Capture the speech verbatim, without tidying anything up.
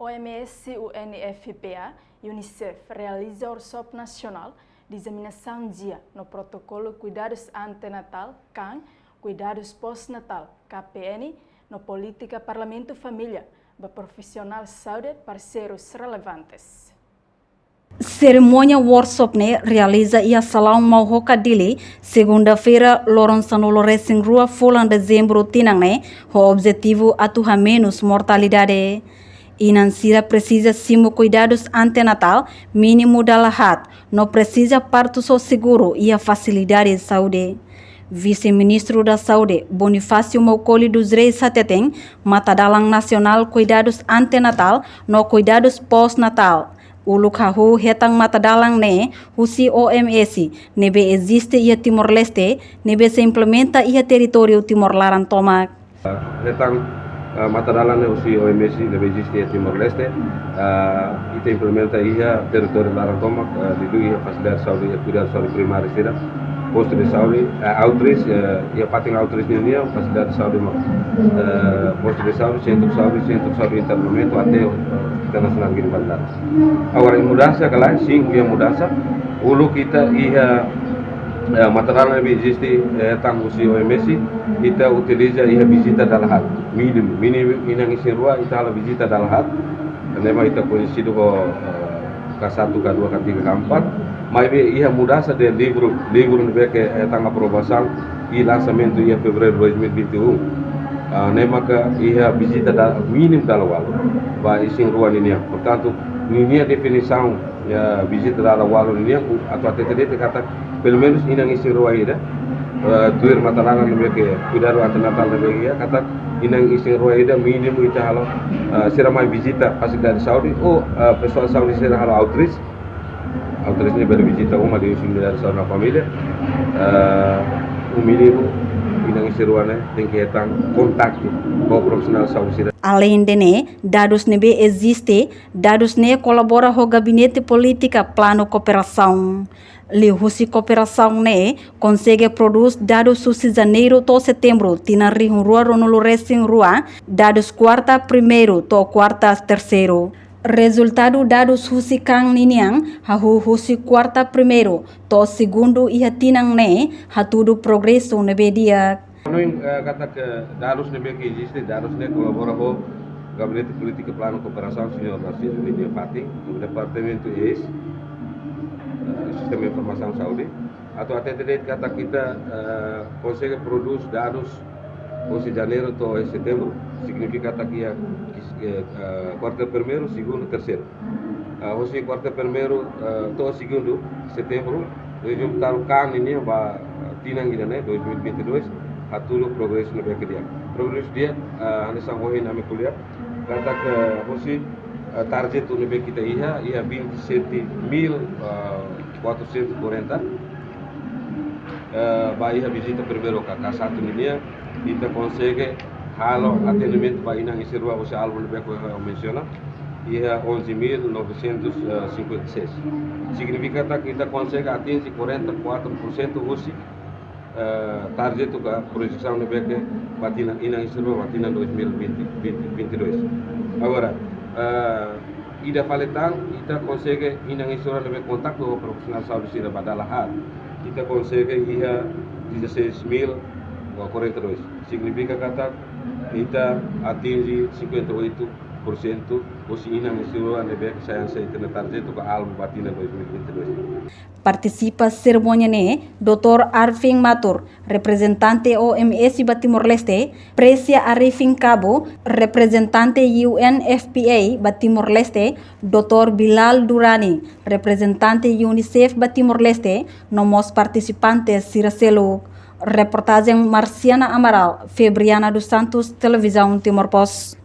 O M S, U N F P A, UNICEF realiza workshop nasionál de examinação dia no protokolu kuidadus antenatal, kan, kuidadus pós-natal, K P N, no polítika Parlamentu Família, ba profisionál saúde, parseirus relevantes. Serimónia workshop ne'e realiza iha Salaun Mauhoka Dili, segunda-feira, loron sanulu-resin-rua fulan Dezembru tinan ne'e, ho objetivu atu hamenus mortalidade. Inan sira presiza simu kuidadus antenatal mínimu dala haat, no presiza partu ho seguru iha fasilidade saúde. Vise-Ministru da Saúde, Bonifácio Maukoli dos Reis hateten, matadalan nasionál kuidadus antenatal no kuidadus pós-natal uluk hahú hetan matadalan ne'e husi O M S, ne'ebé eziste iha Timor-Leste, ne'ebé sei implementa iha territóriu Timor laran tomak. Hetan, eh, matadalan ne'e husi O M S ne'ebé eziste iha Timor-Leste, eh, ita implementa iha territóriu laran tomak, eh, liuliu iha fasilidade saúde, iha kuidadu saúde primária sira, postu de saúde, eh, outreach, eh, iha fatin outreach nian, fasilidade saúde mak, eh, postu de saúde, sentru saúde, sentru saúde internamentu, até, eh, Hospital Nasionál Guido Valadares. Agora, iha mudansa ka lae? Sin, iha mudansa. Uluk ita iha, eh, matadalan ne'ebé eziste, eh, hetan husi O M S, ita utiliza iha vizita dala haat. Mínimu, mínimu inan isin-rua ita halo vizita dala haat. Ne'e mak ita koñesidu ho, eh, K satu, K dua, K tiga, K empat. Maibé iha mudansa de livru, livru ne'ebé ke, eh, hetan aprovasaun i lansamentu iha Fevereiru dois mil e vinte e um. Ah, ne'e maka iha vizita da, mínimu dala ualu ba isin-rua ninian. Portantu, ninia definisaun, ya, vizita dala ualu ninian, ku, atu hatete de'it katak pelumenus inan isin-rua ida, eh, tuir matadalan ne'ebé ke kuidadu antenatal ne'ebé iha, katak inan isin-rua ida mínimu ita halo, eh, sira mai vizita fasilidade saúde, ou, eh, pesoál saúde sira halo outreach, outreach ne'e bele vizita uma de unidade de saúde na família, eh, no mínimu inan isin-rua ne'e tenke hetan kontaktu ho profisionál saúde sira. Aleinde ne'e, dadus ne'ebé eziste, dadus ne'e kolabora ho Gabinete Polítika Planu Kooperasaun. Liuhusi kooperasaun ne'e konsege prodús dadus husi Janeiru to'o Setembru tinan rihun rua ruanulu-resin-rua, dadus kuarta primeiru to'o kuarta terseiru. Rezultadu dadus husi kan ninian, hahú husi kuarta primeiru to'o segundu iha tinan ne'e, hatudu progresu ne'ebé di'ak. Hanoin, eh, katak dadus ne'ebé ke eziste, dadus ne'e kolabora ho Gabinete Polítika Planu Kooperasaun, señór Narciso, ninia fatin, Departamentu E S, eh, Sistema Informasaun Saúde. Atu hatete de'it katak ita, eh, konsege prodús dadus husi Janeiru to'o Setembru, signifika katak iha, eh, eh, kuarta primeiru, segundu, terseiru. Ah, husi kuarta primeiru, ah, to'o segundu Setembru, rejista kan ninian ba, ah, tinan ida-ne'e, dois mil e vinte e dois, hatudu progresu ne'ebé ke di'ak. Progresu di'ak, ah, hanesan ohin ami ko'alia, katak husi, ah, target ne'ebé ke ita iha, iha vinte e sete mil quatrocentos e quarenta, eh, ba iha vizita primeiru ka, K satu ninian, ita konsege halo atendimentu ba inan isin-rua husi alvu ne'ebé ke ha'u mensiona, iha onze mil novecentos e cinquenta e seis. Signifika katak ita konsege atinje quarenta e quatro por cento husi, eh, target ka projesaun ne'ebé ke ba tinan inan isin-rua ba tinan dois mil e vinte, vinte, vinte e dois. Agora, eh, ida fali tan, ita konsege inan isin-rua ne'ebé kontaktu ho profisionál saúde sira ba dala haat. Ita konsege iha dezasseis mil quarenta e dois. Signifika katak ita atinje cinquenta e oito por cento husi inan isin-rua ne'ebé ke sai hanesan ita-nia target ka alvu ba tinan dois mil e vinte e dois. Partisipa serimónia ne'e, doutór Arvin Matur, reprezentante O M S ba Timor-Leste, Presia Arifin Cabo, reprezentante U N F P A ba Timor-Leste, doutór Bilal Durani, reprezentante UNICEF ba Timor-Leste, no mós partisipante sira seluk. Reportajen Marciana Amaral, Febriana dos Santos, Televizaun Timor Post.